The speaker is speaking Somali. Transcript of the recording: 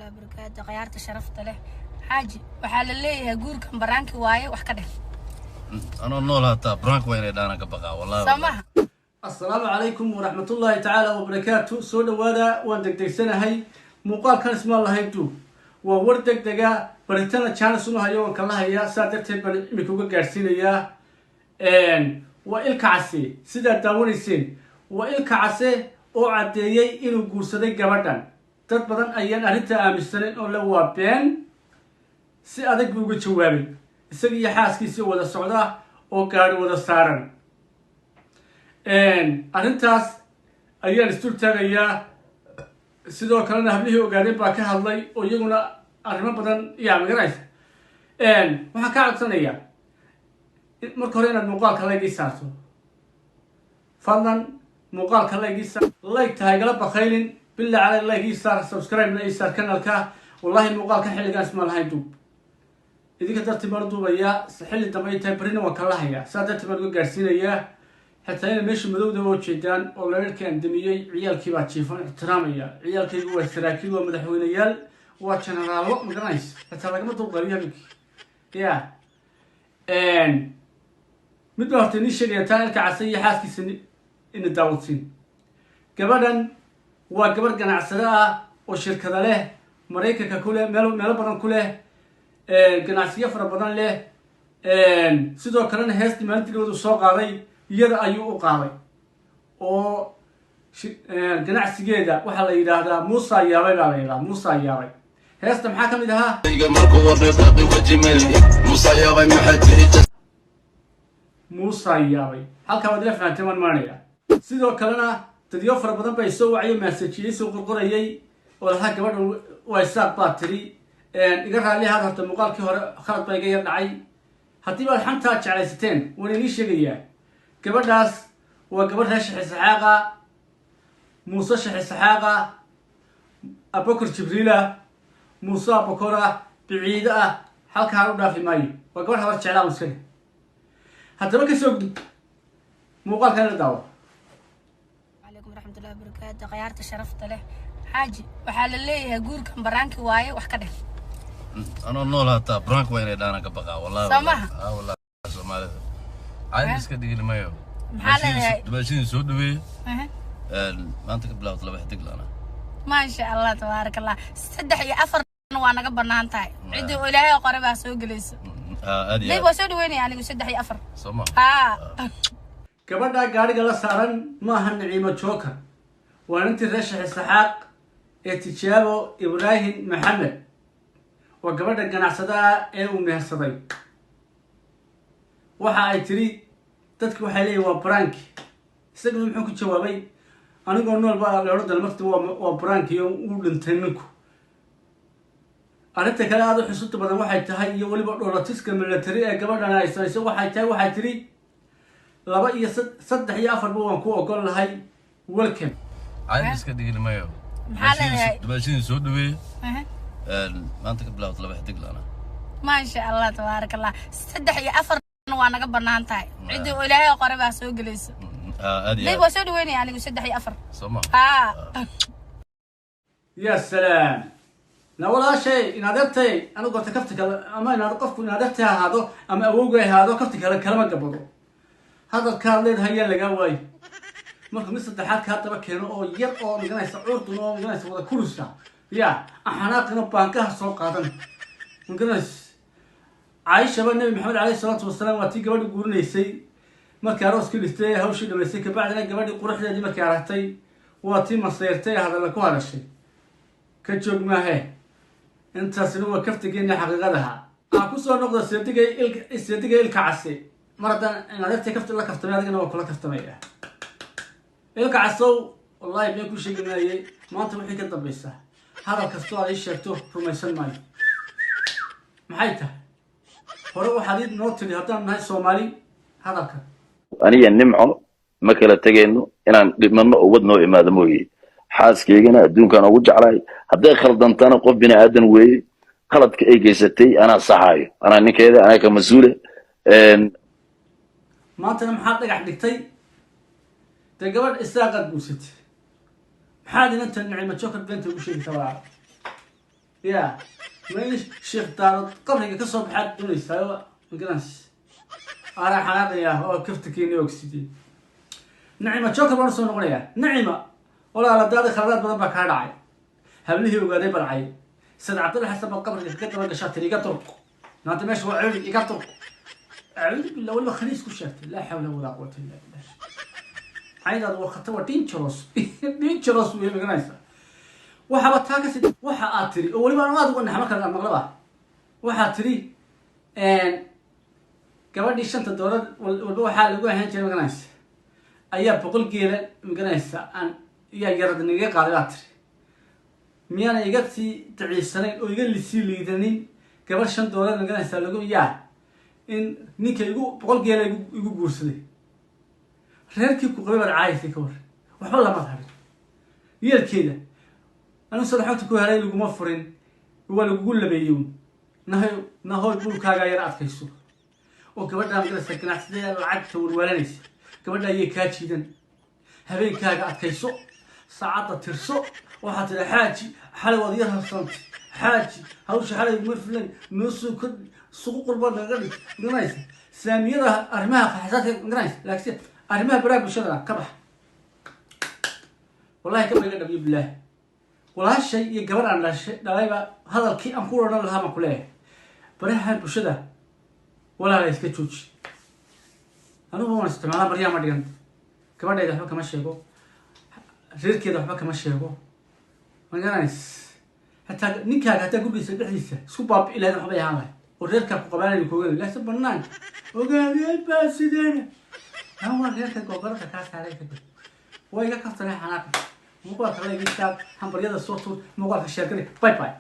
Waraxmatullahi wabarakaatu. Khiyaarta sharafta leh, xaaji, waxaa la leeyahay guurkan prank-i waaye, wax ka dheh. Anoo nool hataa prank waa inay dhaanaan ka baqaa, wallahi. Soo maha? Asalaamu calaykum waraxmatullaahi tacaala wabarakaatu. Soo dhawaada. Waan degdegsanahay, muuqaalkan ismaan lahayn duub, waa war degdega. Baritana jaanis uma hayo, waan kala hayaa, saa darteed baan imika uga gaadhsiinayaa. Waa Ilka Case, sidaad daawanayseen, waa Ilka Case oo caddeeyey inuu guursaday gabadhan. Dad badan ayaan arrinta aaminsanayn oo le waa been. Si adag buu uga jawaabay, isaga iyo xaaskiisii wada socda oo gaari wada saaran. Arrintaas ayaan isdul taagayaa. Sidoo kalena hablihii Ogaadeen baa ka hadlay oo iyaguna arrimo badan yaa magaraysa. Waxaan kaa codsanayaa marka hore inaad muuqaalka like ii saarto. Fadlan muuqaalka like ii saar, like tahay gala bakaylin, bilaa calay, like ii saar, subscribe-na ii saar kanalka. Wallahi muuqaalka xilligaan isma lahayn duub, idinka dartii baan duubayaa. Xilli dambe ay tahay, berrina waan kala hayaa, saa dartii baan uga gaadhsiinayaa. Xitaa inay meesha madowda oo jeedaan oo leerarkii aan damiyey, ciyaalkii baa jiifan, ixtiraamaya. Ciyaalkaygu waa saraakiil, waa madaxweyneyaal, waa jenaraallo, magaranaysa? Xitaa lagama dulqabiyo habeenkii. Ya mid baa horta inii sheegaya taa Ilka Case iyo xaaskiisa ina daawadsiin. Gabadhan waa gabadh ganacsado ah oo shirkada leh, Maraykanka ku leh, meel meelo badan ku leh, ganacsiyo fara badan leh. Sidoo kalena heestii maalintii dhawadu soo qaaday iyada ayuu u qaaday oo ganacsigeeda waxaa la yidhaahdaa Muusa Yaabay baa la yidhahdaa. Muusa Yaabay heesta maxaa ka mid ahaa? Markuu wadhay weji meli Musa Yaabay, maxay tiri? Muusa Yaabay, halkaa waad ila fahanteen waan maanaya. Sidoo kalena dadyo fara badan baa isoo wacayo, maasajiyey, soo qorqorayay oo lahaa gabadha waa Isaaq baa tiri. Iga raalli ahaad, horta muuqaalkii hore khalad baa iga yar dhacay. Haddii baad xantaa jeclaysateen, waan inii sheegayaa, gabadhaas waa gabadh reer Sheekh Isxaaqa, Muuse Sheekh Isxaaqa, Abokor Jibriila, Muuse Abokora, biciide ah. Halkaan u dhaafi maayo, waa gabadh Habar Jeclaa iskale. Haddaba kasoo gudub, muuqaalkan la daawo. Calaykum waraxmatullahi wabarakaatu. Khiyaarta sharafta leh, xaaji, waxaa la leeyahay guurkan prank-i waaye, wax ka dheh. Anoo nool hataa prank waa inay dhaanaan ka baqaa, wallahi. Soo maha? Ah, wallahi, Soomaalida caadi iska dhigin mayo. Maxaa leedahay? Dumaashadii soo dhaweeye. Maanta ka bilaawta laba xidig lana. Maasha Allah, tabaaraka Allah. Saddex iyo afarna waa naga banaan tahay, ciddii oo Ilaahay qore baa soo gelayso. Aad iyo Dayb aad. Waa soo dhaweynaya anigu saddex iyo afar. Soo ma? Haa. Gabadha gaadhiga la saaran maaha Naciimo Joker, waa nintii reer Sheekh Isxaaq ee Tijaabo Ibraahim Maxamed. Waa gabadha ganacsadaha ee uu mehersaday. Waxa ay tiri dadki waxay leeyihin waa prank. Isaguna muxuu ku jawaabay? Anigoo nool baa la odhan doona marti waa prank iyo uu dhintay ninku. Arrinta kale aada u xusuusta badan waxay tahay, iyo weliba dhoolatiska military ee gabadhan ay samayso, waxay tahay, waxay tiri laba iyo saddex iyo afarba waan ku ogol lahay, welcome. Caadi iska dhigin mayo. Maxaa leedahay? Dumaashadii soo dhaweeye. Maanta ka bilaawta laba xidig lana. Maasha Allah, tabaaraka Allah. Saddex iyo afarna waa naga banaan tahay, ciddii oo Ilaahay qore baa soo gelayso. Aad iyo Dayb aad. Waa soo dhaweynaya anigu saddex iyo afar. Soo ma? Haa. Ya salaam na walaashay, in adeertay, anigu horta kafti kale ama inaad qofku in adeertay ahaado ama awowga ahaado, kafti kale kalama gabado. Hadalkaad leedahay yaa lagaa waayo marka mid saddexaad kaa daba keeno oo yar oo maganaysa, curdun oo maganaysa, wada kurusa ya axanaaqina baankaha soo qaadan, maganaysa. Caaishaba Nabi Maxamed caleyhi salaatu wasalaam waa tii gabadhi guurinaysay. Markii arooskii dhistay, hawshii dhamaystay, kabacdina gabadhii quruxdeedii markii aragtay, waa tii maseyrtay ee hadalla ku hadashay. Ka joog maahe. Intaasina waa kaftigeena xaqiiqadaha. Aan kusoo noqdo seedigay il, seedigay Ilka Case. Mar haddaan in adeertay kafti la kaftamay, adigana waa kula kaftamaya, Ilka Casow. Wallahi been ku sheegi maayey, maanta wixii ka dambaysa hadal kastoo aad ii sheegto rumaysan maayo. Maxay tahay? Hore waxaad ii noo tidhi haddaan nahay Soomaali hadalka. Aniga Nimco ma kala tegayno, inaan dhimanno oo wad noo imaado mooye. Xaaskaygana adduunkaan ugu jeclahay. Hadday khaldantana, qof bini aadan weeye, khaladka ay geysatay anaa saxaayo, anaa ninkeeda, anaa ka mas-uule. Maantana maxaad dhagax dhigtay? Dee gabadh Isaaqaad guursatay, maxaad inanta Nicimo Joker beenta ugu sheegaysaa, walaal? Ya ma in Sheekh Daarood qabriga ka soo baxaad doonaysaa? Magaranaysa, anaa xanaaqaya oo kaftakeeni ogsidii. Nacima Joker baan usoo noqonayaa. Nacima, walaala, daadi khaladaad badan baa kaa dhacay. Hablihii ogaaday balcay Sad Cabdulla Xasan baad qabriga kaga daba gashaa, tiri iga durq, maanta meesha waa celi, iga durq. Acuudu billah, waliba khaniis ku sheegtay. Laa xawla walaa quwata illa billah. Caydaadu waa khatar, waa dangerous, dangerous wey. Magaranaysa, waxaaba taa kasi waxa aad tiri oo weliba aan aad uga naxmo kale aan maqlaba. Waxaad tiri gabadhii $5 walba waxaa lagu ahaan jiray, magaranaysa, ayaa 100 geela, magaranaysa, aan iyaa yarad nagaga qaaday baa tiri. Miyaana iga sii daciifsanayn oo iga lisii liidanin gabadh $5, magaranaysa, lagu yaa in ninka igu 100 geela igu guursaday? Reerkii ku qabay baad caayaysay, ka war. Waxba lamaad harin yeelkeeda. Anigu sada xogta ku helay, laguma furin, waa lagugu labeeyey. Nahoy, nahoy, dhulkaagaa yar adkayso oo gabadhaa, magaraysa, ganacsatada lacagta walwaalanaysa, gabadha ayay kaa jiidan. Habeenkaaga adkayso, saacadda tirso. Waxaad tidhi, xaaji, xalay waad yar habsantay. Xaaji, hawsha xalay uma filan, noo soo kordhi, suqu qurbaad naga dhig. Magaranaysa, saamiyada arrimaha xasaadka, magaranaysa, laakiin arrimaha baraha bulshadana ka bax. Wallahi ka bayga dhabiyo bilaahi. Walaashay iyo gabadh aan dhashay dhalayba hadalkii aan ku odhan lahaa baan ku leeyahay: baraha bulshada, walaala, iska jooji. Anigu waan isticmaalaa, baryaha ma dhigan. Gabadhayda waxba kama sheego, reerkeeda waxba kama sheego. Magarays, hataa ninkaaga, hataa gurigiisa dhexdiisa isku baabi'i lahayd, waxbay ahaan lahayd oo reerkaa ku qabaanay koogan, laakiin banaanka ogaadeen baa sideena aan waa reerka googorada kaa saaray kadib. Waa iga kaftanay, xanaaqi. Muuqaalka la iga saar, hambaryada soo tuur, muuqaalka sheergari. Bye bye.